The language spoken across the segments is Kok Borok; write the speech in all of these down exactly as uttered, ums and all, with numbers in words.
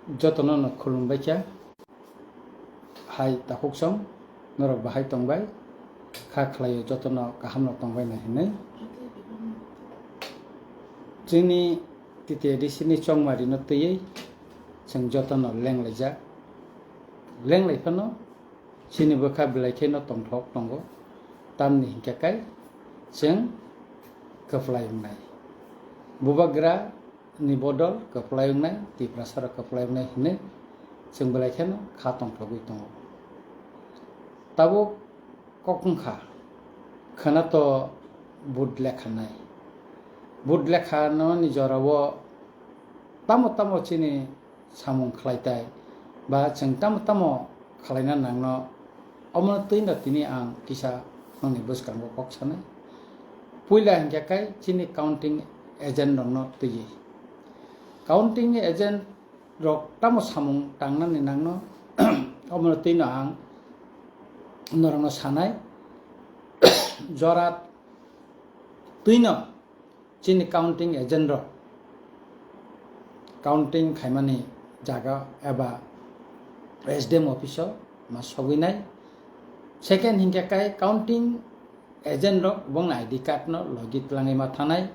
Jotono no khulumbai kha. Hai takhuk song, norok bahai tongbai? Kha khlaio jotono kaham no tongbai nai hinwi. Chini T T A D C ni chongmari no twiwi chwng jotono lenglaijak. Lenglai phano chini bwkha belai kheno tongthok tongo, tamni hinkhe kai chwng kwplai wngnai. Bubagra ni bodol kwplai wngnai, Tiprasa rok kwplai wngnai hinwi chwng belai kheno kha tongthogwi tongo. Tabuk kok wngkha, khwna to vote lekha nai. Vote lekha nani jorao tamo tamo chini samung khlai tai, ba chwng tamo tamo khlaina nangno, omono twino tini ang kisa nokni bwskango kok sanai. Puila hinkhe kai chini counting agent rokno twiwi. Counting agent rok tamo samung tangnani nangno, omono twino ang norokno sanai. Jora twino chini counting agent rok counting khaimani jaga eba S D M office o ma sogwi nai. Second hinkhe kai counting agent rok bongni I D card no logi twlangwi ma thanai.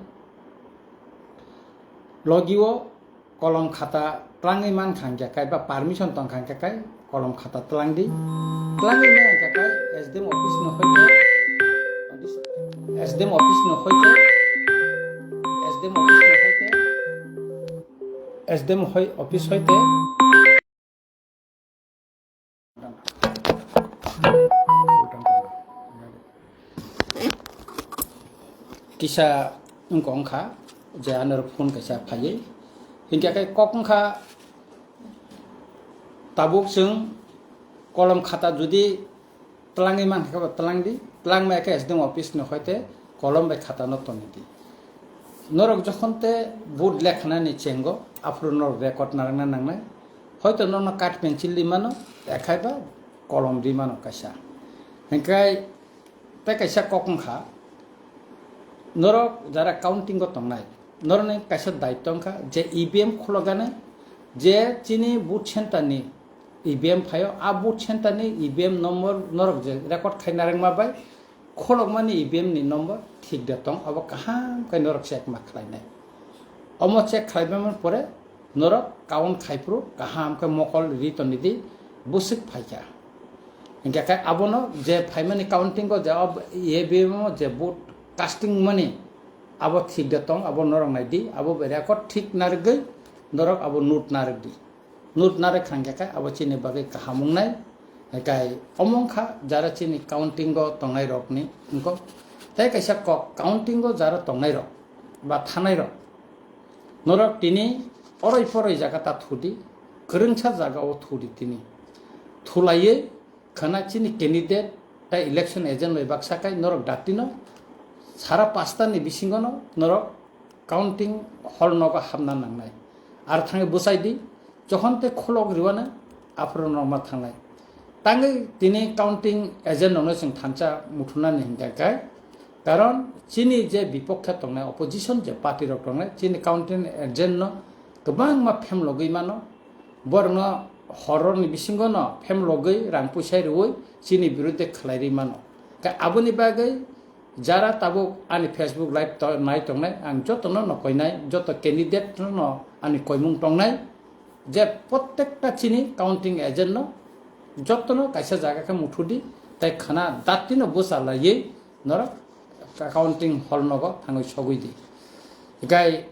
Logi o kolom khata twlangwi man kha hinkhe kai ba permission tong kha hinkhe kai kolom khata twlang di. Twlangwi man hinkhe kai S D M office no hoite, S D M office no hoite, S D M office no hoite, S D M hoi office hoite. Kisa wngkha wngkha je ano phone kaisa phaiwi hinkhe khe kok wngkha. Tabuk chwng kolom khata jodi twlangwi mankha khe bo twlang di, twlang maya khe S D M office no hoite kolom bai khata no toni di. Norok jokhon te vote lekhanani chengo aphuru norok record narwkna nangnai. Hoito norokno card pencil ri mano, ekhai ba kolom ri mano kaisa. Hinkhe tei kaisa kok wngkha, norok jara counting o tongnai, norokni kaisa daityo wngkha je E V M khulokgani, je chini vote center ni E V M phaio, a vote center ni E V M number norok je record khai narwkma bai, kholokmani E V M ni number thik da tong, abo kaham khe norok check ma khlainai. Omo check khlaibaimani pore norok count khai phuru kaham khe mokol ri toni di, bwswk phaikha. Hinkhe khe abono je phaimani counting o je ob-, E V M o je vote casting mani abo thik da tong, abo norok nai di, abo bai record thik narwgwi norok abo note narwk di. Note narwk kha hinkhe khe abo chini bagwi kaham wngnai. Hinkhe omo wngkha jara chini counting o tongnai rokni wngkok. Tei kaisa kok, counting o jara tongnai rok ba thanai rok, norok tini oroi poroi jaga ta thudi, kwrwngsa jaga o thudi tini. Thulaiwi khwna chini candidate tei election agent bai baksa kai norok datino sara pasta ni bisingo no norok counting hall nogo hapna nangnai. Ar thangwi bwsai di, jokhon tei kholok riwana aphuru norok ma thangnai. Tangwi tini counting agent rokno chwng thansa muthunani hinkha khe, karon chini je bipokhe tongnai, opposition je party rok tongnai, chini counting agent no kwbangma phemlogwi mano. Borokno horror ni bisingo no phemlogwi rang puisa riwi chini birudde khlai ri mano. Khe aboni bagwi jara tabuk ani Facebook live to-, nai tongnai, ang jotono no koinai, joto candidate no ani koimung tongnai, je prottekta chini counting agent no jotono kaisa jaga khe muthudi, tei khwna dati no bwsa laiwi norok counting hall nogo thangwi sogwi di. Hinkhe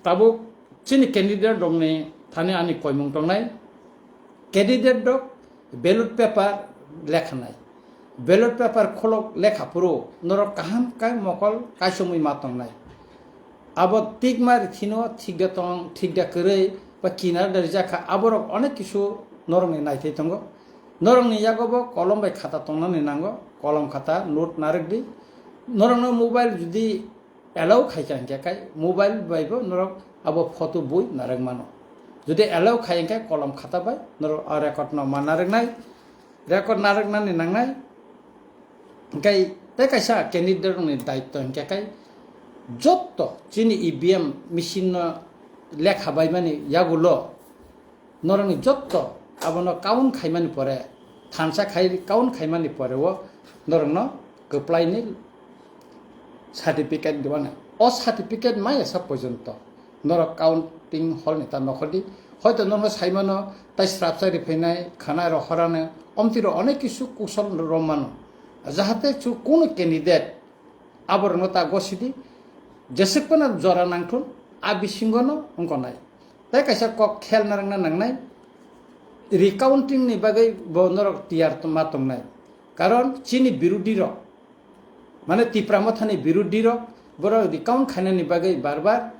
tabuk chini candidate rokni thani ani koimung tongnai, candidate rok ballot paper lekhanai, ballot paper kholok lekha phuru norok kaham khe mokol kaisomwi ma tongnai. Abo tikma rithino thik da tong, thik da kwrwi ba kinar da rijak kha, aborok onek kisu norokni naithai tongo. Norokni yago bo kolom bai khata tongnani nango, kolom khata note narwk di. Norokno mobile judi allow khai kha hinkhe kai mobile bai bo norok abo photo bui narwk mano. Judi allow khai hinkhe kolom khata bai norok a record no ma narwknai, record narwknani nangnai. Hinkhe tei kaisa candidate rokni daityo hinkhe kai jotto chini E V M machine no lekha baimani yagulo norokni jotto abono count khaimani pore, thansa khai count khaimani pore o norokno kwplaini certificate dibanai. O certificate maya sa porjonto norok counting hall ni ta nokhordi. Hoito norokno saimano tai srapsa riphainai, khana rohorano, omtiro onek kisu kusol romano. Jahate chu kunu candidate aborokno ta gosidi, jeswk phano jora nangthun, a bisingono wngkha nai. Tai kaisa kok khel narwkna nangnai, recounting ni bagwi bo norok tiyar ma tongnai. Karon chini birodhi rok, mane Tipra Mothani birodhi rok, borok recount khainani bagwi bar bar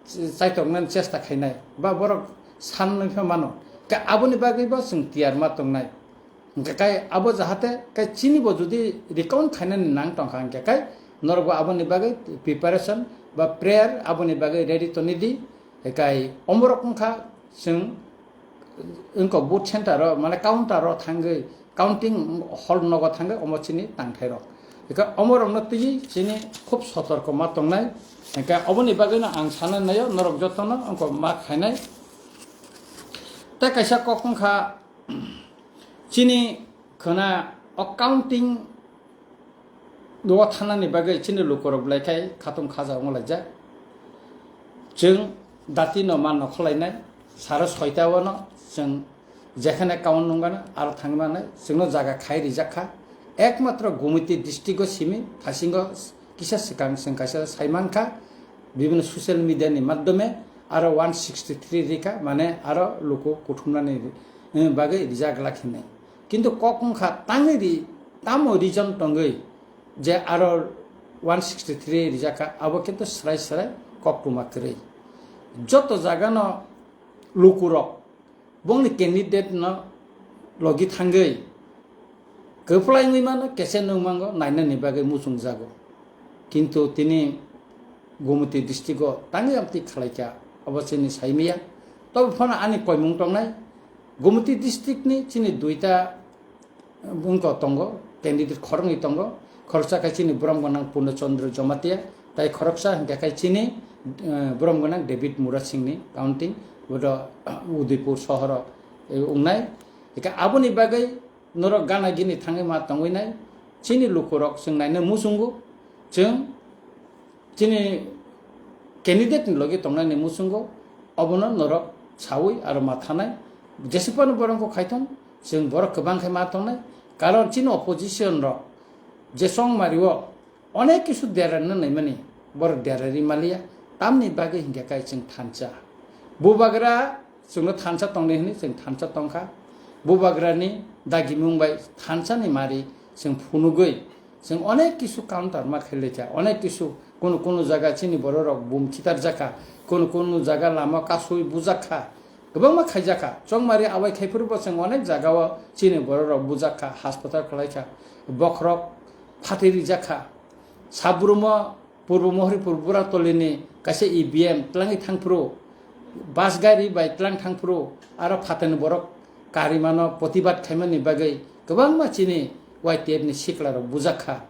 chaitoknani chesta khainai, ba borok sanwi pha mano. Ka aboni bagwi bo chwng tiyar ma tongnai. Hingkhe kai abo jahate kai chini bo jodi recount khainani nang tongkha hingkhe kai norok bo aboni bagwi preparation ba prayer aboni bagwi ready toni di. Kai omorok wngkha chwng wngkha booth center o mane counter o thangwi counting hall nogo thangwi omo chini tangthairok. Hingkhe omorokno twiwi chini khub sotorko ma tongnai. Hingkhe oboni bagwino ang sanai naio norok jotono wngkha ma khainai. Tei kaisa kok wngkha, chini khwna o counting o thanani bagwi chini lukurok belai khai khatung khaja wnglaijak. Chwng dati no ma nokhorlainai, saro soita o no chwng jekhane count nung gana aro thangwi manai, chwngno jaga khai rijak kha. Ekmatro Gumiti district o simi thasingo kisa swkang chwng kaisa sai mankha, bibhinno social media ni madhyome aro one sixty three rikha, mane aro luku kuthumnani, eh, bagwi rijak glak hinwi. Kintu kok wngkha tangwi ri, tamo reason tongwi je aro one sixty three rijak kha, abo kintu srai srai koktwma kwrwi. Joto jagano lukurok bongni candidate no logi thangwi kwplai wngwi mano, kese nung mango, nainani bagwi muchung jago. Kintu tini Gumiti district o tangwi amtwi khlaikha, abo chini saimiya. Tobo phano ani koimung tongnai, Gumiti district ni chini duita bwngko tongo, candidate khoroknwi tongo. Khoroksa khe chini borom gwnang Purno Chandra Jamatia, tai khoroksa hingkha khe chini, eh, borom gwnang David Murasing ni counting, bodo, ah, Udaipur sohoro, eh, wngnai. Hingkhe aboni bagwi norok gana gini thangwi ma tongwi nai. Chini lukurok chwng naina muchungo, chwng chini candidate ni logi tongnani muchungo, obono norok sawi aro ma thanai. Jesupano borok khaithon, chwng borok kwbang khai ma tongnai. Karon chini opposition rok je chongmari o onek kisu derarna naimani, borok derari maliya, tamni bagwi hingkha kai chwng thansa. Bubagra chwngno thansa tongdi hwnwi chwng thansa tongkha. Bubagrani dagimung bai thansani mari chwng phunugwi chwng onek kisu counter ma khailai kha, onek kisu kunu kunu jaga chini bororok bum khitar jakha, kunu kunu jaga lama kasui bujak kha, kwbangma khaijak kha. Chongmari abai khai phuru bo chwng onek jaga o chini bororok bujak kha, hospital khlai kha, bokhorok phatwi rijak kha, sabrumo Purbo Mohoripur Buratolini kaisa E V M tlangwi thangphuru, bus gari bai tlang thangphuru, aro phatani borok karimano protibad khaimani bagwi kwbangma chini Y T F ni siklarok bujak kha.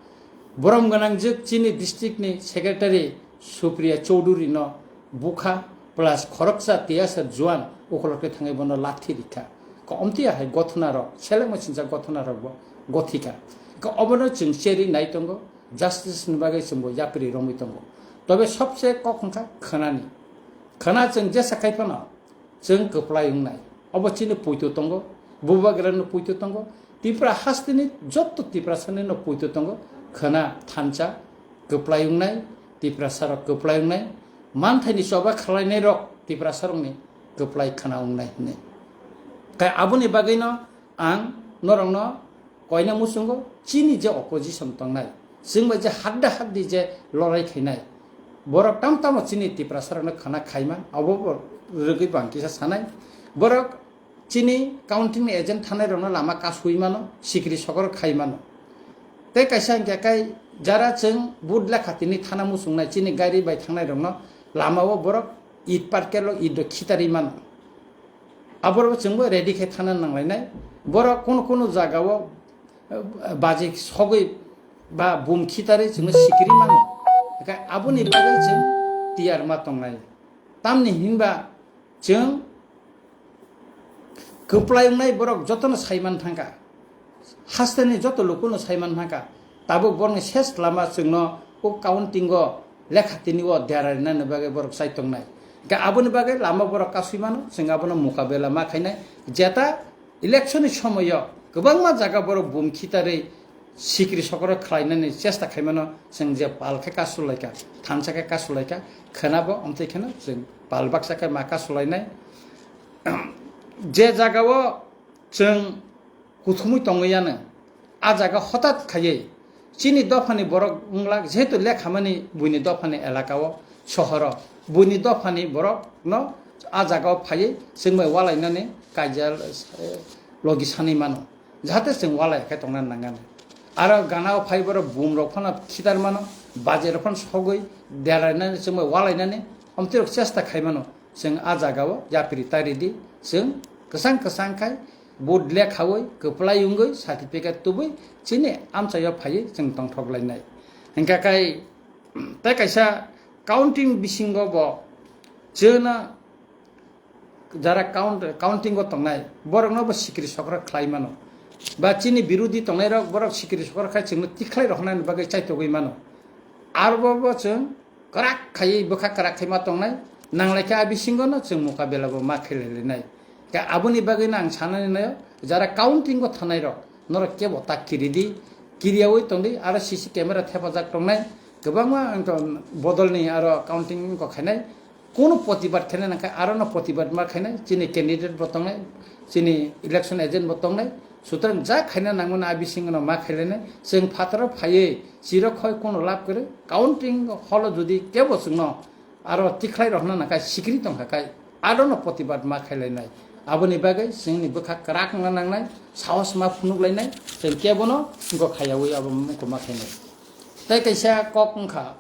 Borom gwnangjwk chini district ni secretary Supriya Chowdhury no bukha plus khoroksa tiyasa juan ukhulokhe thangwi bono lathi rikha. Ka omtiya hai gothonarok, selengma sinjak gothonarok bo gothikha. Ka obono chwng cherwi nai tongo. Justice ni bagwi chwngbo yapri romwi tongo. Tobe sobse kok wngkha khwnani. Khwna chwng jesa khai phano chwng kwplai wngnai. Obo chini puito tongo, bubagrani puito tongo, Tipra hasteni jotto Tiprasani no puito tongo. Khwna thansa kwplai wngnai, Tiprasarok kwplai wngnai, manthaini choba khwlainairok Tiprasarokni kwplai khwna wngnai hwnwi. Kai aboni bagwino ang norokno koina muchungo chini je opposition tongnai, chwng bai je hadda haddi je lorai khainai, borok tam tamo chini Tiprasarokno khwna khaima, abo bo rwgwi bo ang kisa sanai. Borok chini counting ni agent thanai rokno lama kasui mano, sikri sokor khai mano. Tei kaisa hingkha kai jara chwng vote lekha tini thana muchungnai chini gari bai thangnai rokno lama o borok it parkelo it rok khitarwi mano. Aborok chwngbo ready khe thana nanglainai. Borok kunu kunu jagao, eh, baji sogwi ba bum khitarwi chwngno sikiri mano. Hingkhe aboni bagwi chwng tiyar ma tongnai. Tamni hinba chwng kwplai wngnai borok jotono saiman thangkha, hasteni joto lukuno saiman thangkha, tabuk borokni ses lama chwngno o counting o lekha tini o dera rinani bagwi borok chai tongnai. Hwnkhe aboni bagwi lama borok kasui mano, chwng abono mukabela ma khainai. Jeta election ni somoyo kwbangma jaga borok bum khitarwi sikri sokro khlainani chesta khaimano, chwng je pal khe kasulaikha, thansa khe kasulaikha, khwnabo omtwi kheno chwng pal baksa khe ma kasulainai. Je jagao chwng kuthumwi tongwi yano, a jaga hotat khaiwi chini dophani borok wngla, jehetu lekhamani buini dophani elakao, sohoro buini dophani borokno a jagao phaiwi chwngbai walainani kaijal, eh, logi sanwi mano, jahate chwng walai khe tongna nangani. Aro ganao phai borok bumrok phano khitar mano, bajerok phano sogwi derainani chwngbai walainani omtwirok chesta khai mano. Chwng a jagao yapri tari di, chwng kwchang kwchang khai vote lekhawi, kwplai wngwi, certificate tubui chini amchaio phaiwi chwng tongthok lainai. Hwnkha khai tei kaisa counting bisingo bo chwngno jara count, counting o tongnai borokno bo sikri sokra khlai mano. Ba chini birodhi tongnairok borok sikri sokra khai chwngno tikhlai roknani bagwi chaitogwi mano. Arbo bo chwng kwrak khaiwi bwkha kwrak khai ma tongnai, nanglaikha a bisingo no chwng mukabela bo ma khailailainai. Khe aboni bagwi no ang sanani naio, jara counting o thanai rok norok kebo ta kiri di, kiriyawi tong di, aro C C camera thepajak tongnai, kwbangma wngkha bodolni aro counting wngkha khainai, kunu protibad khainai nangkha aro no protibad ma khainai, chini candidate bo tongnai, chini election agent bo tongnai, sutrang ja khaina nangmani a bisingo no ma khailainai, chwng phataro phaiwi chirok khoi kunu lab kwrwi, counting holo jodi kebo chwngno aro tikhlai rokna nangkha sikri tongkha kai, arono protibad ma khailainai. Aboni bagwi chwngni bwkha kwrak wngna nangnai, sahos ma phunuk lainai, chwng kebono wngkha khaiyawi abo wngkha ma khainai. Tei kaisa kok wngkha,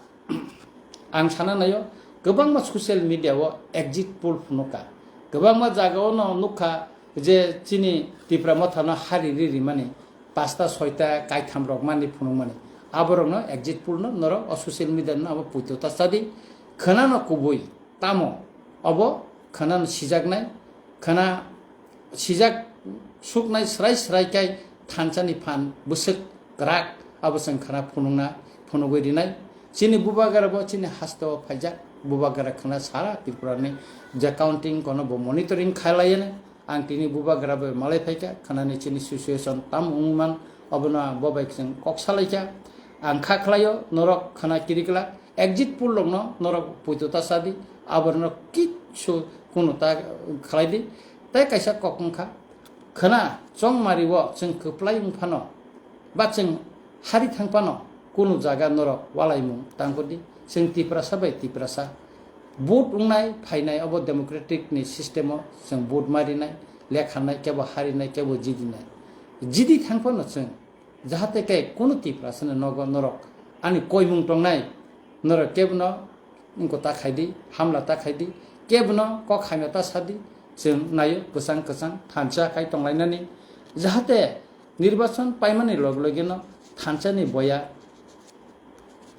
ang sana naio, kwbangma social media o exit poll phunukha, kwbangma jagao no nukha je chini Tipra Mothano hari ri rimani, pasta soita kaitham rok mani phunukmani. Aborokno exit poll no norok o social media no abo puito ta chadi. Khwnano kubui tamo obo khwnano sijaknai, khwna sijak suknai srai srai kai thansani phan bwswk kwrak abo chwng khwna phunukna phunugwi rinai. Chini bubagra bo chini hasteo phaijak, bubagra khwna sara Tripura ni je counting kono bo monitoring khailaiya. Ang tini bubagra bai malai phaikha, khwnani chini situation tam wngman, obono bo bai chwng kok salaikha. Ang kha khlaio, norok khwna kirikla, exit poll rokno norok puito ta sadi, aborno kichu kunu ta khlai di. Tei kaisa kok wngkha, khwna chongmari o chwng kwplai wngphano, ba chwng hari thangphano kunu jaga norok walaimung tangkudi. Chwng Tiprasa bai Tiprasa vote wngnai phainai, obo democratic ni system o chwng vote marinai, lekhanai, kebo harinai, kebo jidinai. Jidi thangphano chwng jahate khe kunu Tiprasa ni nogo norok ani koimung tongnai, norok kebono wngkha ta khaidi, hamla ta khaidi, kebono kok hamya ta sadi, chwng naio kwchang kwchang thansa khai tonglainani, jahate nirbachon paimani log logino thansani boya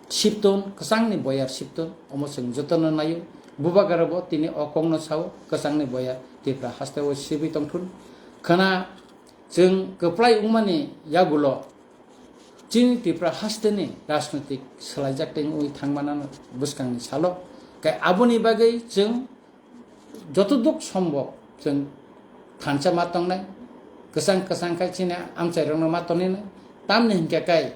sipton, kwchangni boyar sipton, omo chwng jotono naio. Bubagra bo tini o kokno sao, kwchangni boyar Tipra hasteo sibwi tongthun. Khwna chwng kwplai wngmani yagulo chini Tipra hasteni rajnoitik swlaijak tei wngwi thangmanano bwskangni salo. Kai aboni bagwi chwng joto duk sombok chwng thansa ma tongnai, kwchang kwchang khai chini amchairokno ma tongninai. Tamni hinkhe kai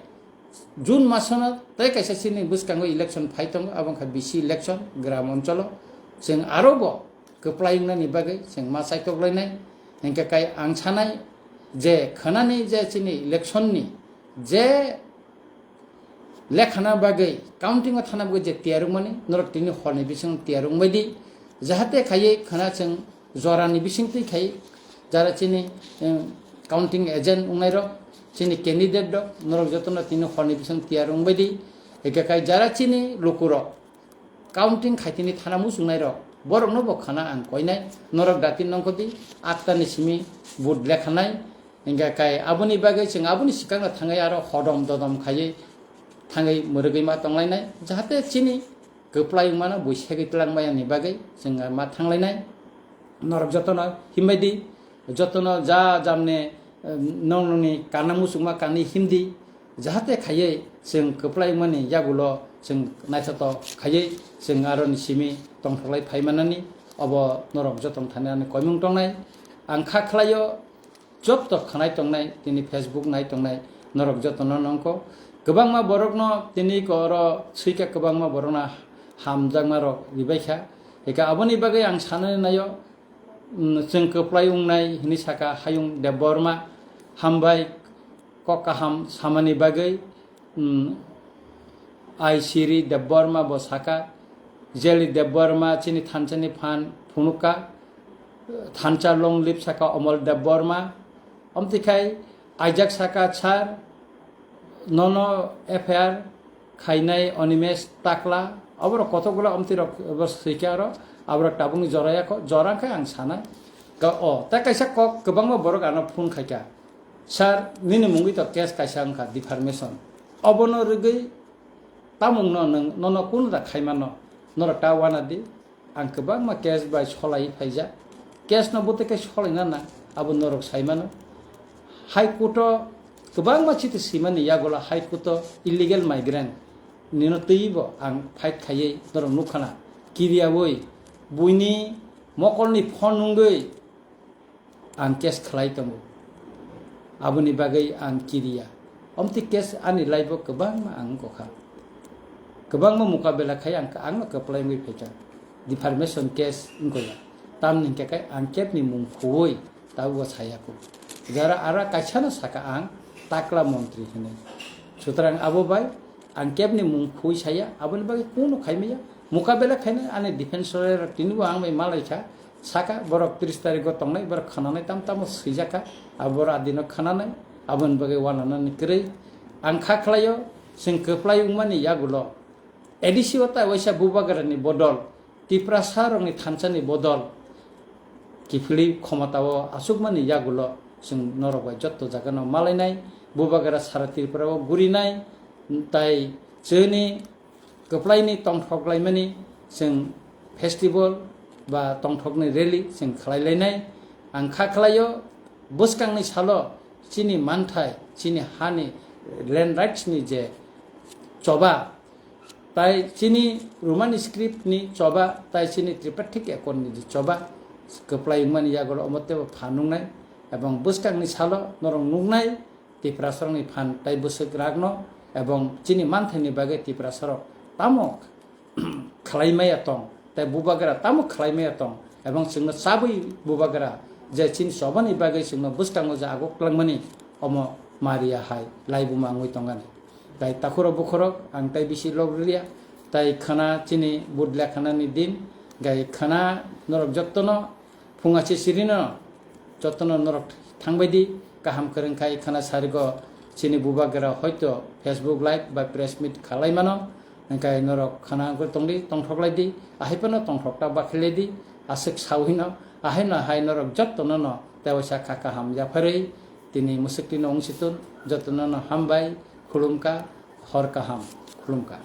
June masono tei kaisa chini bwskango election phai tongo, abo wngkha B C election, gram oncholo. Chwng aro bo kwplai wngnani bagwi chwng ma chaitoklainai. Hinkhe kai ang sanai je khwnani je chini election ni je lekhana bagwi, counting o thana bagwi je tiyar wngmani, norok tini horni bising tiyar wngbai di, jahate khaiwi khwna chwng jorani bising twi khai, jara chini, em, counting agent wngnairok, chini candidate rok, norok jotono tini horni bising tiyar wngbai di, eke khai jara chini lukurok, counting khaitini thana muchungnai rok, borokno bo khana ang koinai, norok dati nongkhodi, atta ni simi vote lekhanai, hingkha kai aboni bagwi chwng aboni swkangno thangwi aro hodom dodom khaiwi thangwi mwrwgwi ma tonglainai, jahate chini kwplai wngmano bui segwi twlang maya ni bagwi chwng ma thanglainai, norok jotono himbai di, jotono ja jamne, eh, nong nongni kana muchungma kanwi himdi, jahate khaiwi chwng kwplai wngmani yagulo chwng naithotok khaiwi chwng aroni simi tongthoklai phaimanani, obo norok jotoni thani ani koimung tongnai. Ang kha khlaio, joto khwnai tongnai, tini Facebook nai tongnai, norok jotono nongkho. Kwbangma borokno tini ko oro swikha, kwbangma borokno hamjakma rok ribaikha. Eka aboni bagwi ang sanani naio, mm, chwng kwplai wngnai hwnwi saka Hayung Debbarma, hambai kok kaham samani bagwi, mm, Aisiri Debbarma bo saka, Jeli Debbarma chini thansa ni phan phunukha, thansa long live saka Omol Debbarma, omtikhai aijak saka sir, nono F I R khainai Animesh Takla, oborok kothok bwla omti rok bo swikha aro, aborok tabukni jora yakho, jora khe ang sanai. Ka-, o, tei kaisa kok kwbangma borok ano phone khaikha, "Sir, nini mungwi to case kaisa wngkha, defamation. Obono rwgwi tamungno nwng, nono kunu da khaimano, norok ta wana di." Ang kwbangma case bai solai phaijak. Case no bwtwi khe solaina nang, abo norok sai mano. High Court o kwbangma chiti swimani yagulo High Court o illegal migrant nino twibo ang fight khaiwi norok nukha na. Kiriyawi buini mokolni phone nungwi ang case khlai tongo. Aboni bagwi ang kiriya. Omti case ani life o kwbangma ang wngkha. Kwbangma mukabela khai ang, ang no kwplai wngwi phaikha. Defamation case wngkha ya. Tamni hwnkhe kai ang kebni mung khuwi tabukbo saya kho. Jara ara kaisa no saka ang takla montri hwnwi. Sutrang abo bai ang kebni mung khuwi saya, aboni bagwi kunu khaimaya. Mukabela khainai ani defense lawyer rok tinibo ang bai malaikha. Saka borok tris tarikgo tongnai, borok khwnanai tam tamo swijakha. Abo borok adino khwnanai, aboni bagwi wananani kwrwi. Ang kha khlaio, chwng kwplai wngmani yagulo A D C o tai waisa bubagrani bodol, Tiprasa rokni thansani bodol, kiphilwi khomotao achukmani yagulo chwng norok bai jotto jagano malainai, bubagra sara Tripura o gurinai, tai chwngni kwplaini tongthok laimani chwng festival ba tongthokni rally chwng khlai lainai. Ang kha khlaio, bwskangni salo chini manthai, chini hani land rights ni je choba, tai chini Roman script ni choba, tai chini Tripartite Accord ni je choba, kwplai wngmani yagulo omo teibo phan nungnai, ebong bwskangni salo norok nuknai, Tiprasarokni phan tai bwswk rakno ebong chini manthaini bagwi Tiprasarok tamo khlai maya tong, tai bubagra tamo khlai maya tong, ebong chwngno chabwi bubagra je chini chobani bagwi chwngno bwskango je aguk langmani, omo mariya hai laibuma wngwi tongani. Tai takhurok bukhurok ang tai bisi log rwliya, tai khwna chini budle khwnani din, gai khwna norok jottono phunga se sirino jotono norok thangbai di, kaham kwrwng khai khwna sarigo chini bubagra hoito Facebook live ba press meet khalai mano, hwnkhe norok khwna wngwi tongdi, tongthok lai di, ahai phano tongthok ta bakhi lai di, aswk sawi no, ahai no hai norok jotono no tewaisa kha kaham yapharwi tini mwswk tino wng si tun, jotono no hambai, khulumkha, hor kaham, khulumkha.